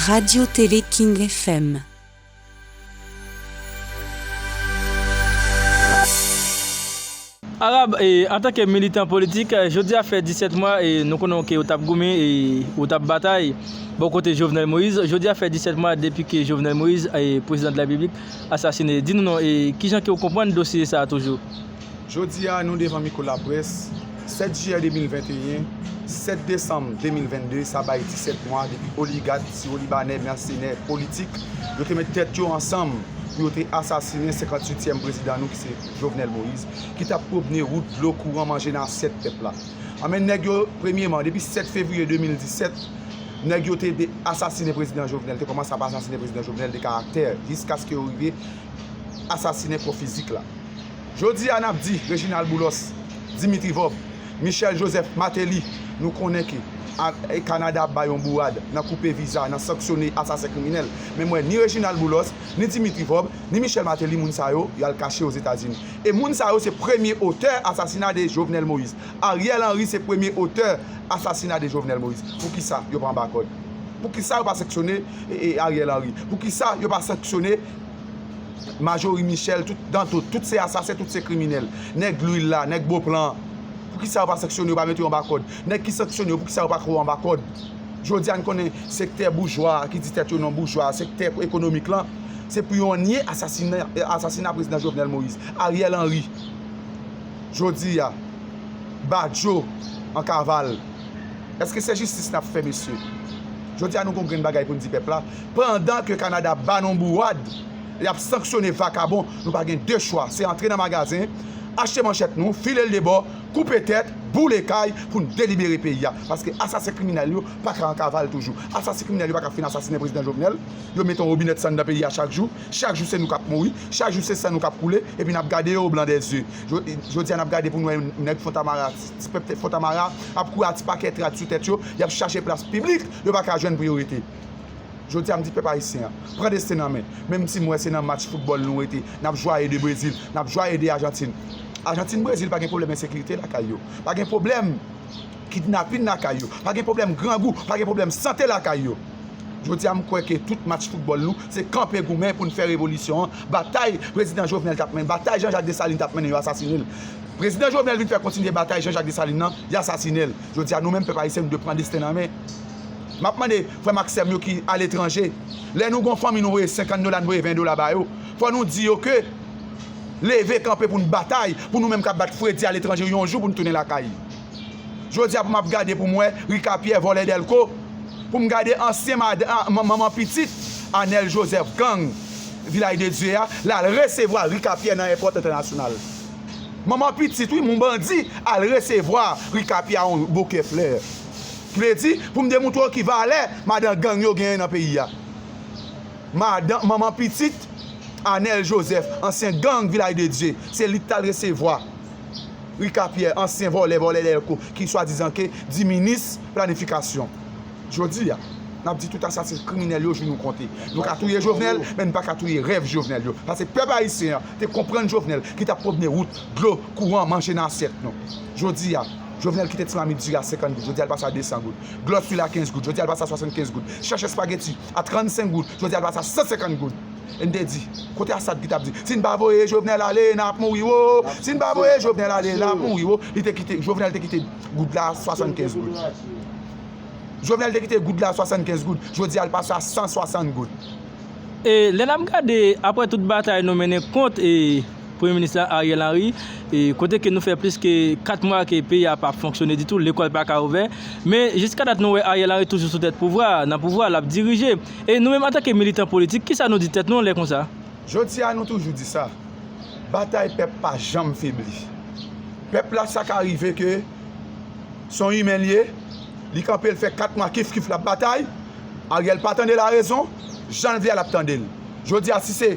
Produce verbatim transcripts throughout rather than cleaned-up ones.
Radio Télé King F M. Arab, e, antanke militan politik, e, jodi a fè disèt mwa, e, nou konnen ke w t ap goumen, e, w t ap batay bò kote Jovenel Moïse. Jodi a fè disèt mwa depi ke Jovenel Moïse, e, prezidan de la Repiblik, asasine. Di nou non, e, kijan ke w konprann dosye sa a toujou? Jodi a, nou devan mikwo laprès, sèt jiyè de mil venteyen, sèt desanm de mil vennde, sa bay disèt mwa depi oligat sirolibanè mèsenè politik yo te met tèt yo ansanm pou yo te asasinen senkantuityèm prezidan nou ki se Jovenel Moïse, ki t ap pwomne wout dlo kouran manje nan asyèt pèp la. Anben, nèg yo, premyeman, depi sèt fevriye de mil disèt, nèg yo te de-, asasinen prezidan Jovenel, te kòmanse ap asasinen prezidan Jovenel de karaktè, jiskaske yo rive asasinen kò fizik la. Jodi a, n ap di Reginald Boulos, Dimitri Vorbe, Michel Joseph Martelly, nou konnen ke a-, e Kanada ap ba yon bourad nan koupe viza, nan sanksyone asasen kriminèl. Men m wè ni Reginald Boulos, ni Dimitri Vorbe, ni Michel Martelly, moun sa yo, y al kache Ozetazini. E moun sa yo se premye otè asasina de Jovenel Moïse. Ariel Henry se premye otè asasina de Jovenel Moïse. Poukisa yo pa anba kòd? Poukisa yo pa sanksyone, e, e, Ariel Henry? Poukisa yo pa sanksyone Majorie Michel, tout Danto, tout se asasen, tout se kriminèl. Nèg lwil la, nèg Beauplan. Poukisa yo pa sanksyone yo, pa mete yo anba kòd? Nèg ki sanksyone yo, poukisa yo pa ko anba kòd? Jodi a, n konnen sektè boujwa ki di tèt yo non boujwa, sektè ekonomik lan, se pou yo nye asasina, asasina prezidan Jovenel Moïse, Ariel Henry. Jodi a, Badjo an kaval. Èske se jistis n ap fè, mesye? Jodi a, nou gon grenn bagay pou n di pèp la. Pandan ke Kanada ba nou bourad, y ap sanksyone vakabon, nou pa gen de chwa. Se antre nan magazen, achte manchèt nou, file l de bò, koupe tèt, boule kay pou n delibere peyi a. Paske asasen kriminèl yo pa ka an kaval toujou. Asasen kriminèl yo pa ka fin asasinen prezidan Jovenel. Yo mete yon wobinèt san nan peyi a chak jou. Chak jou se nou k ap mouri. Chak jou se san nou k ap koule. Epi n ap gade yo o blan dè zye. Jo-, jodi a n ap gade pou n wè nèg Fontamara, ti pèp Fontamara ap kouri a ti pakèt rad sou tèt yo. Y ap chache plas piblik. Yo pa ka jwenn pou yo rete. Jodi a, m di pèp ayisyen an, pran desten nan men. Menm si m wè se nan match foutbòl nou rete, n ap jwaye de Brezil, n ap jwaye de Ajantin. Ajantin, Brezil pa gen pwoblèm ensekirite lakay yo. Pa gen pwoblèm kidnapin lakay yo. Pa gen pwoblèm grangou, pa gen pwoblèm sante lakay yo. Jodi a, m kwè ke tout match foutbòl nou, se kanpe goumen pou n fè revolisyon an. Batay prezidan Jovenel t ap mennen, batay Jean Jacques Dessalines t ap mennen, yo asasine l. Prezidan Jovenel vin fè kontinye batay Jean Jacques Dessalines nan, y asasine l. Jodi a, nou menm pèp ayisyen, nou dwe pran desten nan men. M ap mande frè m ak sè m yo ki aletranje, lè nou gon fanmi nou voye senkant dola, nou voye ven dola ba yo, fò nou di yo ke leve kanpe pou n batay, pou nou menm k ap bat fredi aletranje yon jou pou n tounen lakay. Jodi a pou m ap gade pou m wè Rika Pyè vòlè dèlko, pou m gade ansyen mad-, a, man-, manman pitit Anèl Jozèf gang Vilaj de Dye a, l al resevwa Rika Pyè nan èpòt entènasyonal. Manman pitit, wi, moun bandi al resevwa Rika Pyè a yon bokè flè. Ki vle di, pou m demontre w ki valè madan gang yo genyen nan peyi a. Madan, manman pitit Anèl Jozèf, ansyen gang Vilaj de Dye, se li k t al resevwa Rika Pyè, ansyen vòlè, vòlè dèlko, ki swadizan ke di minis planifikasyon. Jodi a, n ap di tout asasen kriminèl yo, jou nou konte. Nou ka touye Jovenel, men n pa ka touye rèv Jovenel yo. Paske pèp ayisyen an te konprann Jovenel ki t ap pwomne wout, dlo, kouran, manje nan asyèt nou. Jodi a, Jovenel kite ti mamit diri a senkant goud, jodi a l pase a desan goud. Glòs lwil a kenz goud, jodi a l pase a swasannkenz goud. Chèch espageti a trannsenk goud, jodi a l pase a san senkant goud. E n te di, kote Asad ki t ap di, si n pa voye Jovenel ale, n ap mouri wo. Si n pa voye Jovenel ale, n ap mouri wo. Li te kite, Jovenel te kite goud la a swasannkenz goud. Jovenel te kite goud la a swasannkenz goud. Jodi a, l pase a san swasant goud. E lè n ap gade, apre tout batay nou mennen kont, e, Premye Minis la, Ariel Henry, e, kote ke nou fè plis ke kat mwa ke peyi a pa fonksyone ditou, lekòl pa ka ouvè. Men jiska dat nou wè Ariel Henry toujou sou tèt pouvwa a, nan pouvwa a, l ap dirije. E nou menm antanke militan politik, kisa nou di tèt nou lè konsa? Jodi a, nou toujou di sa. Batay pèp pa janm febli. Pèp la, sa ka rive ke se yon imen l ye, li kanpe, l fè kat mwa kif kif l ap batay, Ariel pa tande larezon, jan l vle a l ap tande l. Jodi a, si se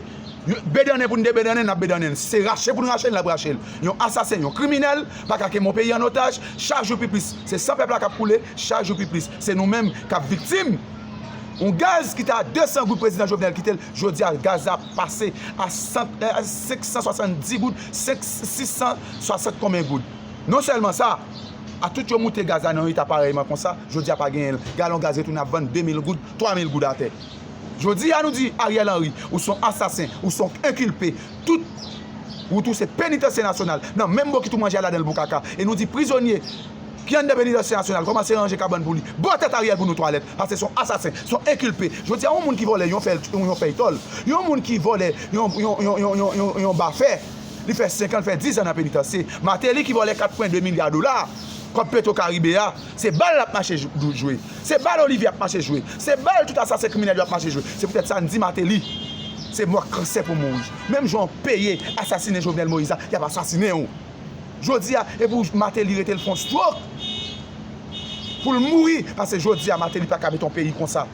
bedannen pou n debedannen, n ap bedannen l. Si se rache pou n rache l, n ap rache l. Yon asasen, yon kriminèl, pa ka kenbe yon peyi an otaj, chak jou pi plis. Se san pèp la k ap koule, chak jou pi plis. Se nou menm k ap viktim. Yon gaz ki te a desan goud prezidan Jovenel kite l, jodi a gaz la pase a san, a senk san swasanndis goud, senk, sis san swasant konbyen goud. Non sèlman sa, A tout yo moute gaz la nan eta parèyman konsa, jodi a pa genyen l. Galon gaz retounen ap vann de mil goud, twa mil goud atè. Jodi a nou di Ariel Henry, ou se yon asasen, ou se yon enkilpe. Tout wout ou se penitansye nasyonal. Nan menm bokit ou manje a ladan l boukaka. E nou di prizonye ki anndan penitansye nasyonal kòmanse ranje kabann pou li. Bò tèt Ariel pou nou twalèt. Paske se yon asasen, se yon enkilpe. Jodi a yon moun ki vòlè yon fèy, yon fèy tòl. Yon moun ki vòlè yon, yon, yon bafè. Li fè senk an, li fè diz an nan penitansye. Martelly ki vòlè kat pwen de milya dola, kòb Petro Caribe a, se bal l ap mache jou- jwe. Se bal Olivier ap mache jwe. Se bal tout asasen kriminèl yo ap mache jwe. Se poutèt sa n di Martelly, se mò kansè pou mouri. Menm jan w peye asasinen Jovenel Moïse la, y ap asasinen w. Jodi a, e pou Martelly rete l fè yon stroke. Pou l mouri, paske jodi a Martelly pa ka mete yon peyi konsa.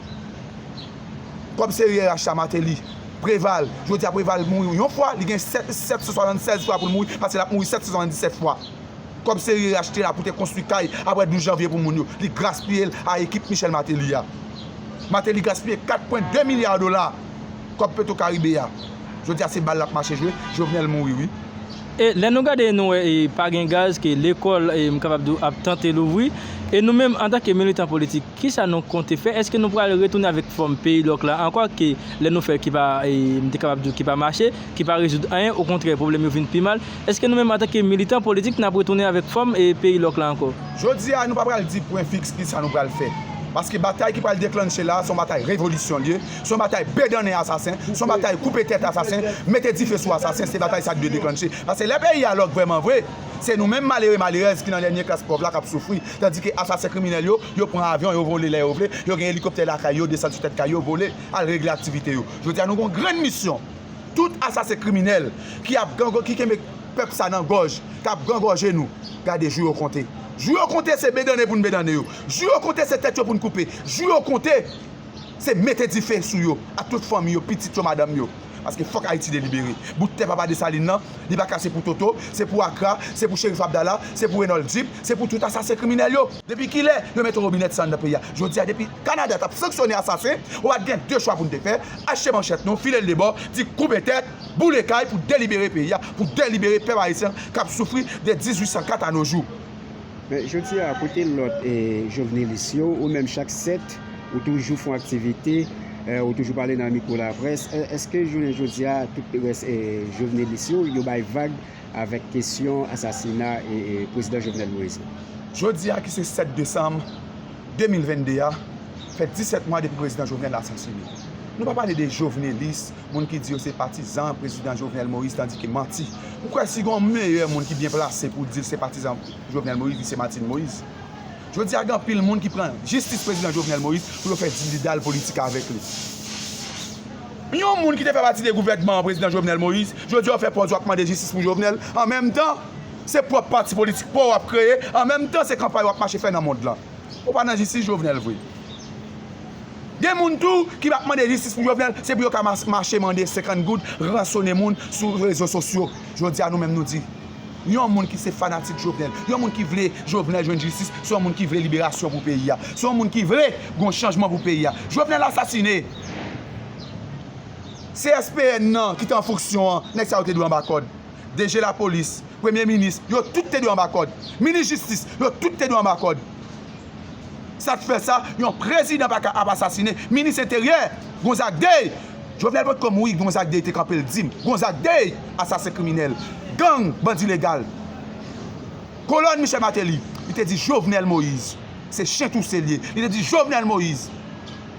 Kòb seri R H la Martelly, Preval, jodi a Preval mouri yon fwa, li gen sèt, sèt san swasannsèz fwa pou l mouri, paske l ap mouri sèt san swasanndisèt fwa. Kòb seri R H te la pou te konstwi kay apre douz janvye pou moun yo, li gaspiye l a ekip Michel Martelly a. Martelly gaspiye kat pwen de milya dola kòb Petro Caribe a. Jodi a se bal l ap mache jwe, Jovenel mouri wi. E lè nou gade nou wè e pa gen gaz, ke lekòl e m kapab di w ap tante louvri. E nou menm antanke militan politik, kisa nou konte fè? Èske nou pral retounen avèk fòm peyi lòk la ankò, ke lè nou fè ki pa e m te kapab di w ki pa mache, ki pa rezoud anyen, okontrè pwoblèm yo vin pi mal? Èske nou menm antanke militan politik n ap retounen avèk fòm e peyi lòk la ankò? Jodi a nou pa pral di pwen fiks kisa nou pral fè. Paske batay ki pral deklanche la, se yon batay revolisyon l ye, se yon batay bedannen asasen, se yon batay koupe tèt asasen, mete dife sou asasen, se batay sa k dwe deklanche. Paske lè peyi a lòk vrèman vre, se nou menm malere malerèz ki nan dènye klas pòv la k ap soufri. Tandike asasen kriminèl yo, yo pran avyon, yo vole lè yo vle, yo gen elikoptè lakay yo, desann sou tèt kay yo, vole, al regle aktivite yo. Jodi a nou gen yon grenn misyon. Tout asasen kriminèl ki ap gango, ki kenbe pèp sa nan gòj, k ap gangòje nou, gade jou yo konte. Jou yo konte, se bedannen pou n bedannen yo. Jou yo konte, se tèt yo pou n koupe. Jou yo konte, se mete dife sou yo, ak tout fanmi yo, pitit yo, madanm yo. Paske fòk Ayiti delibere. Bout tè Papa Desalin nan, li pa ka se pou Toto, se pou Akra, se pou Cherif Abdallah, se pou Renold Jeep, se pou tout asasen kriminèl yo. Depi kilè yo mete yon wobinèt san anndan peyi a? Jodi a, depi Kanada t ap sanksyone asasen, ou pa t gen de chwa pou n te fè, achte manchèt nou, file l debò, di koupe tèt, boule kay pou delibere peyi a, pou delibere pèp ayisyen k ap soufri de dizuit san kat a no jou. Men jodi a, kote lòt e, jovenelis yo, ou menm chak sèt, ou toujou fè yon aktivite, e, ou toujou pale nan mikwo laprès. E, èske jounen jodi a, tout rès e, jovenelis yo, yo bay vag avèk kesyon asasina e, e, prezidan Jovenel Moïse la? Jodi a ki se sèt desanm de mil venn de a, fè disèt mwa depi prezidan Jovenel asasine. Nou pa pale de jovenelis, moun ki di yo se patizan prezidan Jovenel Moïse, tandike manti. Ou kwè si gen yon meyè moun ki byen plase pou di l se patizan Jovenel Moïse, li se Martine Moïse? Jodi a gen anpil moun ki pran jistis prezidan Jovenel Moïse pou yo fè dilidal politik avèk li. Yon moun ki te fè pati de gouvènman prezidan Jovenel Moïse, jodi a w fè pòz w ap mande jistis pou Jovenel, an menm tan, se pwòp pati politik pa w w ap kreye, an menm tan se kanpay w ap mache fè nan mond lan. Ou pa nan jistis Jovenel vre. Gen moun tou ki p ap mande jistis pou Jovenel, se pou yo ka mache mande senkant goud, ransonnen moun sou rezo sosyo. Jodi a nou menm nou di, yon moun ki se fanatik Jovenel, yon moun ki vle Jovenel jwenn jistis, se yon moun ki vle liberasyon pou peyi a, se yon moun ki vle gen yon chanjman pou peyi a. Jovenel asasine. C S P N nan ki te an fonksyon an, nèg sa yo te dwe anba kòd. D G lapolis, premye minis, yo tout te dwe anba kòd. Minis jistis, yo tout te dwe anba kòd. Sa k fè sa, yon prezidan pa ka ap asasinen minis enteryè, Gonzague Day. Jovenel potko mouri, Gonzague Day te kanpe l di m, Gonzague Day, asasen kriminèl, gang, bandi legal. Kolòn Michel Martelly, li te di Jovenel Moïse se chen touse l ye. Li te di Jovenel Moïse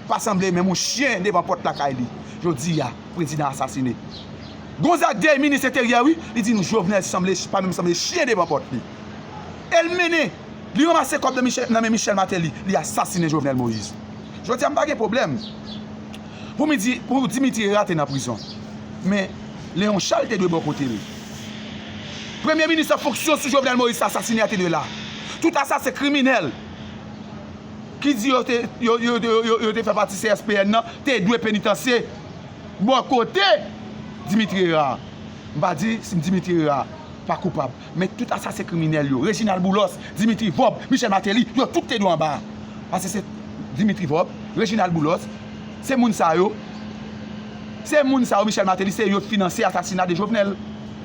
pa sanble menm yon chen devan pòt lakay li. Jodi a, prezidan asasinen. Gonzague Day, minis enteryè wi, li di nou Jovenel sanble, pa menm sanble chen devan pòt li. E l mennen, li ranmase kòb nan men Michel Martelly, li asasinen Jovenel Moïse. Jodi a m pa gen pwoblèm pou m di, pou Dimitri Herard te nan prizon. Men Léon Charles te dwe bò kote l. Premye minis an fonksyon sou Jovenel Moïse asasinen a te dwe la. Tout asasen kriminèl ki di yo te, yo, yo, yo, yo, yo te fè pati C S P N nan te dwe penitansye bò kote Dimitri Herard. M pa di si Dimitri Herard pa koupab, men tout asasen kriminèl yo, Reginald Boulos, Dimitri Vorbe, Michel Martelly, yo tout te dwe anba. Paske se Dimitri Vorbe, Reginald Boulos, se moun sa yo, se moun sa yo, Michel Martelly, se yo k finanse asasina de Jovenel.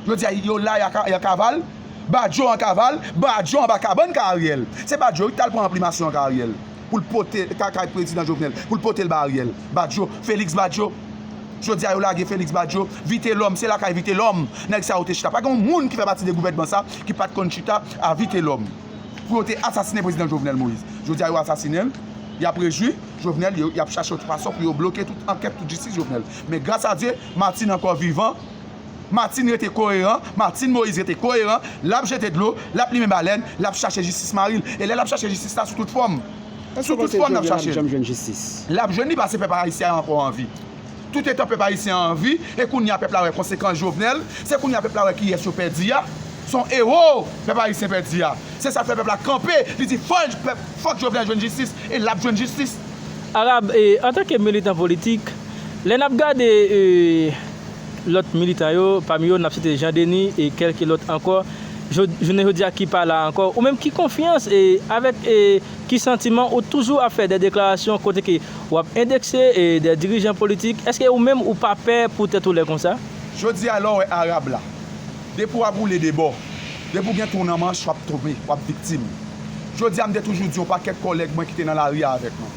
Jodi a, yo la, y a ka- y a kaval, Badjo an kaval, Badjo anba kabann ka Ariel. Se Badjo wi ki t al pran anplimasyon an ka Ariel. Pou l pote, ka, ka prezidan Jovenel, pou l pote l ba Ariel. Badjo, Felix Badjo. Jodi a yo lage Felix Badjo, Vitelòm, se lakay Vitelòm. Nèg sa yo te chita. Pa gen yon moun ki fè pati de gouvènman sa ki pa t konn chita a Vitelòm. Pou yo te asasinen prezidan Jovenel Moïse. Jodi a yo asasinen l, y ap rejwi Jovenel, yo, y ap chache yon fason pou yo bloke tout ankèt, tout jistis Jovenel. Men gras a Dye, Martine ankò vivan. Martine rete koyeran, Martine Moïse rete koyeran, l ap jete dlo, l ap limen balèn, l ap chache jistis mari l. E lè l ap chache jistis la sou tout fòm. Sou tout fòm l ap chache l. L ap jwenn li paske pèp ayisyen an ankò anvi. Toutetan pèp ayisyen an anvi, e kounye a pèp la wè konsekans Jovenel, se kounye a pèp la wè kiyès yo pèdi a. Se yon ewo pèp ayisyen pèdi a. Se sa k fè pèp la kanpe, li di fò, fòk Jovenel jwenn jistis, e l ap jwenn jistis. Arab, e, antanke militan politik, lè n ap gade, e, lòt militan yo, pami yo n ap site Jean Denis e kèlke lòt ankò, jo-, jounen jodi a ki pa la ankò, ou menm ki konfyans e avèk, e, ki santiman ou toujou ap fè de deklarasyon kote ke w ap endekse, e, de dirijan politik, èske ou menm ou pa pè pou tèt ou lè konsa? Jodi a lè w wè Arab la, depi w ap woule de bò, depi w gen twou nan manch, w ap tonbe, w ap viktim. Jodi a m te toujou di yon pakèt kòlèg mwen ki te nan lari a avèk mwen.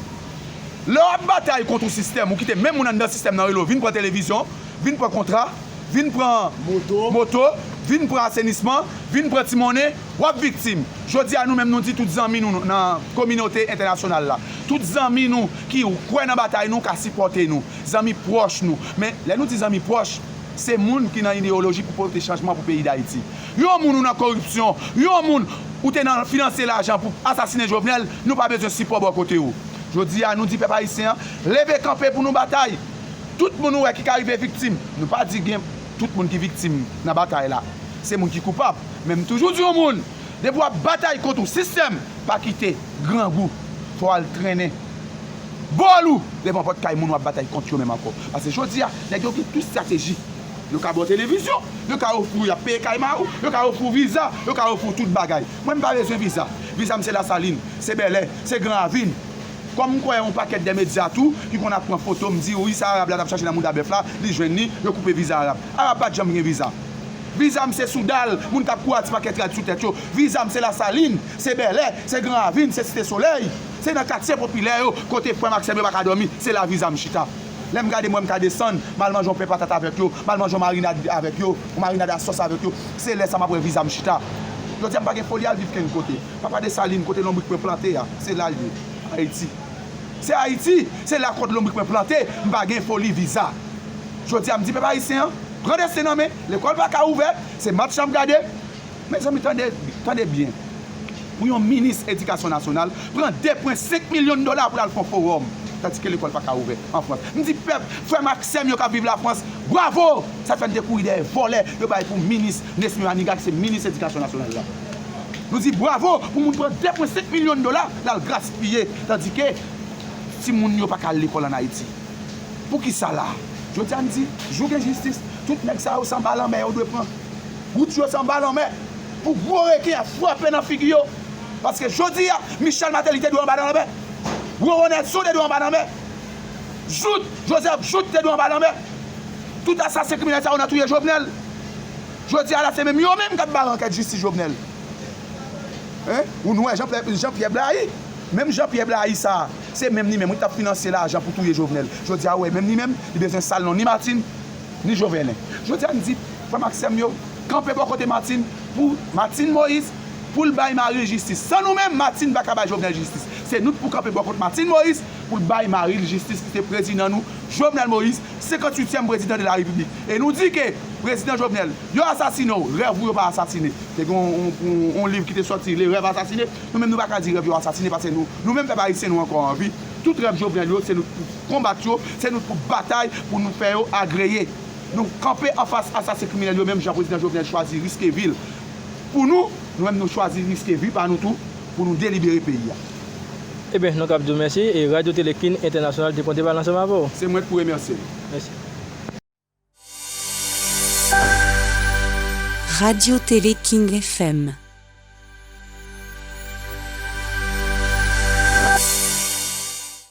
Lè w ap batay kont yon sistèm, ou kite menm moun anndan sistèm nan rele w vin pran televizyon, vin pran kontra, vin pran moto, vin pran asenisman, vin pran ti monnen, w ap viktim. Jodi a nou menm nou di tout zanmi nou nan kominote entènasyonal la, tout zanmi nou ki kwè nan batay nou ka sipòte nou, zanmi pwòch nou. Men lè nou di zanmi pwòch, se moun ki nan ideyoloji pou pote chanjman pou peyi Dayiti. Yon moun ou nan koripsyon, yon moun ou te nan finanse lajan pou asasinen Jovenel, nou pa bezwen sipò bò kote w. Jodi a nou di pèp ayisyen an, leve kanpe pou nou batay. Tout moun ou wè ki ka rive viktim, nou pa di gen tout moun ki viktim nan batay la. Se moun ki koupab. Men m toujou di yon moun, depi w ap batay kont yon sistèm, pa kite grangou fè w al trennen bòl ou devan pòt kay moun w ap batay kont yo menm ankò. Paske jodi a, nèg yo gen tout estrateji. Yo ka ba w televizyon, yo ka ofri w, y ap peye kay mari w, yo ka ofri w viza, yo ka ofri w tout bagay. Mwen m pa bezwen viza. Viza m se Lasalin, se Bèlè, se Gran Ravin. Kòm m kwè yon pakèt de medya tou ki konn ap pran foto m di wi sa Arab la t ap chache nan mouda bèf la, li jwenn li, yo koupe viza Arab. Arab pa t janm gen viza. Viza m se Soudal, moun k ap kouri ti pakèt rad sou tèt yo. Viza m se Lasalin, se Bèlè, se Gran Ravin, se Site Solèy. Se nan katye popilè yo, kote frè m ak sè m yo pa ka dòmi, se la viza m chita. Lè m gade m wè m ka desann, m al manje yon pen patat avèk yo, m al manje yon marinad avèk yo, yon marinad a sòs avèk yo, se lè sa m ap wè viza m chita. Jodi a m pa gen foli al viv kenn kote. Papa Desalin, kote lonbrik mwen plante a, se la l ye. Ayiti. Se Ayiti, se la kot lonbrik mwen plante, m pa gen foli viza. Jodi a m di pèp ayisyen an, pran desten nan men, lekòl pa ka ouvè, se match n ap gade. Mezanmi, tande, tande byen. Pou yon minis edikasyon nasyonal pran de pwen senk milyon dola pou l al fè yon fowòm, tandike lekòl pa ka ouvè an Frans. M di pèp, frè m ak sè m yo k ap viv Lafrans, bwavo! Sa fè n te kouri dèyè vòlè yo bay pou minis Nesmy Manigat, ki se minis edikasyon nasyonal la. Nou di bwavo pou moun pran de pwen senk milyon dola, l al gaspiye, tandike timoun yo pa ka al lekòl ann Ayiti. Poukisa la? Jodi a n di, jou gen jistis, tout nèg sa yo se anba lanmè yo dwe pran. Wout yo se anba lanmè. Pou gwo reken ap frape nan figi yo. Paske jodi a, Michel Martelly te dwe anba lanmè. Roro Nelson te dwe anba lanmè. Jouthe, Joseph Jouthe te dwe anba lanmè. Tout asasen kriminèl sa yo nan touye Jovenel. Jodi a la, se menm yo menm k ap bare ankèt jistis Jovenel. Hein? Ou nou wè Jean Pierre, Jean Pierre Blahy? Menm Jean Pierre Blahy sa, se menm li menm wi k t ap finanse lajan pou touye Jovenel. Jodi a, ou wè, menm li menm, li bezwen sal non ni Martine, ni Jovelin. Jodi a, n di, frè m ak sè m yo, kanpe bò kote Martine, pou Martine Moïse, pou l bay mari l jistis. San nou menm, Martine pa ka bay Jovenel jistis. Se nou k pou kanpe bò kot Martine Moïse, pou l bay mari l jistis, ki se prezidan nou, Jovenel Moïse, senkantwityèm prezidan de la Repiblik. E nou di ke prezidan Jovenel, yo asasine w, rèv ou yo pa asasine. Te gen yon, yon, yon, yon liv ki te sòti, Le Rêve Assassiné. Nou menm nou pa ka di rèv yo asasine, paske nou, nou menm pèp ayisyen nou ankò anvi. Tout rèv Jovenel yo, se nou k pou konbat yo, se nou k pou batay pou nou fè yo agreye. Nou kanpe anfas asasen kriminèl yo, menm jan prezidan Jovenel chwazi riske vi l pou nou, nou menm nou chwazi riske vi pa nou tou pou nou delibere peyi a. Ebyen, nou kab di w mèsi, e Radyo Tele Kin Entènasyonal te pran deba ansanm avè w. Se mwen k pou remèsye nou. Mèsi. Radyo Tele King F M.